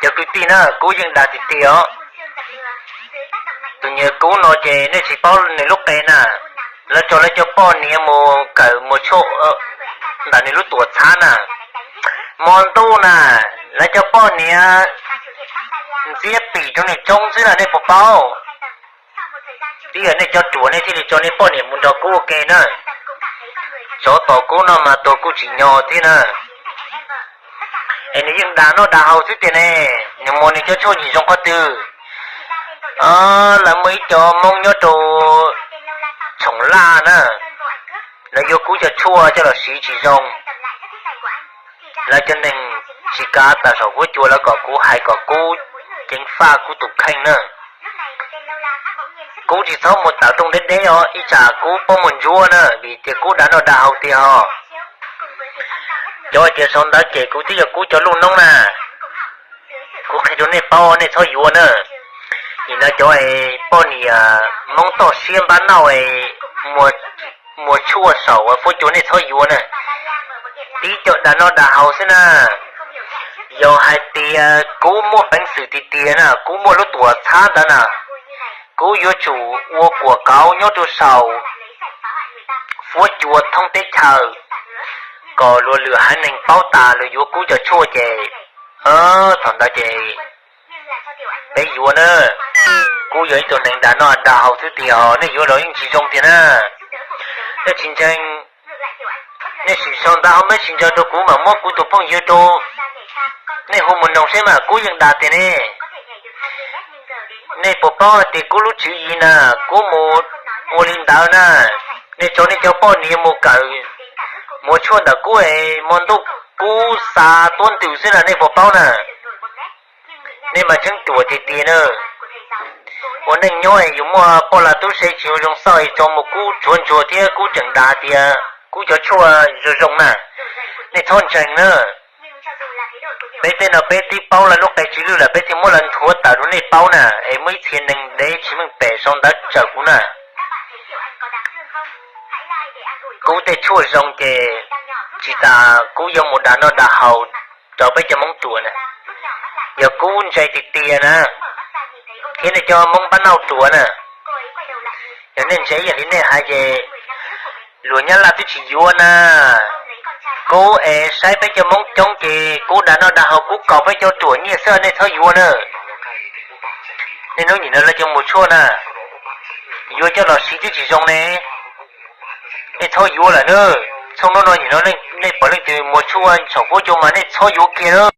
Cov kwv tij na, Kub yeej dag tiag tiag os. Tus niag Kub no ces nej tsis paub nws lub qe na, lawv tso lawv cov poj niam mus kawm mus tshuaj ntawm nws lub tuam txhab na. Hmo ntuj na, lawv cov poj niam ntxiab pim rau nws tsoob xwb na, nej puas paub? Twb yog nej cov ruam nej thiaj li tso nej poj niam mus nrog Kub ua ke na. Tsov tom Kub no mas tus kuj tsis nyo thiab na. Es nws yeej dag noj dag haus xwb tiag ne, nws muaj nws cov tshuaj ntsim zoo qhov twg? Lawv muaj ib cov Hmoob nyob rau Tshoom Laj na, lawv yuav Kub cov tshuaj coj los siv tsis zoo. Lawv cov neeg tsis kav tawm saum huab cua lawv kom kuv hais kom Kub ceev faj Kub tus kheej na. Kuv tsis txhob mus tawm rooj deb deb os, ib tsam Kub pob muag ntsuab na, vim tias Kub dag noj dag haus tiag os. Cov tias sau ntawv cem kuv twb yog Kub cov lub noob na. Kuv qhia rau nej paub nej txhob yuav na. Nim no cov poj niam Hmoob toj siab npab nauj muag tshuaj saum huab cua nej txhob yuav na. Tib co dag noj dag haus xwb na. Yog hais tias Kub muaj peev xwm tiag tiag na, Kub muaj lub tuam txhab ntawd na, Kub yuav tsum ua kuam kauv nyob rau saum huab cua thoob teb chaws, kom luag lwm haiv neeg paub tas luag yuav Kub cov tshuaj ces thaum ntawd ces peb yuav na. Kub yog ib tug neeg dag noj dag haus xwb tiag os, nej yuav los yeej tsis zoo tiag na. Nej tsis ntseeg, nej sim sau ntawv hauv Messenger rau kuv mam muab kuv tus phooj ywg rau nej hu mus noog seb mas Kub yeej dag tiag ne. Nej puas paub hais tias Kub lub tswv yim na, Kub mus ua li ntawd na, nej tso nej cov poj niam mus kawm muag tshuaj ntawm Kub es hmo ntuj Kub xa tuab ntws xwb na, nej puas paub na? Nej mas tseeb ruam tiag tiag na. Ua neej nyob es yus muaj poj lag tub se tsis ua zoo xauj es tso mus Kub tsuav ntsuag thiab Kub tseem dag tias Kub cov tshuaj zoo zoo na. Nej txhob ntseeg na. Peb tej no peb twb paub lawv lub qe tswv lwj lawm peb thiaj muab lawv nthuav tawm rau nej paub na, es muaj ib txhia neeg dev tsis meej pem sau ntawv tsawm kuv na. Kub tej tshuaj zoo ces tsis tas Kub yuav mus dag noj dag haus rau peb cov Hmoob ruam na. Yog Kub ntse tiag tiag na, thiab nej cov Hmoob npab nauj ruam na, yog nej ntse ib yam li nej hais ces luag Nyab Laj twb tsis yuav na. Kub es saib peb cov Hmoob coob ces Kub dag noj dag haus Kub kaus peb cov ruam nyiaj xwb, nej txhob yuav na. Nej hnub nim no lawv cov muag tshuaj na, yuav coj los siv twb tsis zoo ne. Nej txhob yuav lawm na. Txhooj hnub no nim no nej pom leej twg muag tshuaj saum huab cua mas nej txhob yuav kiag na.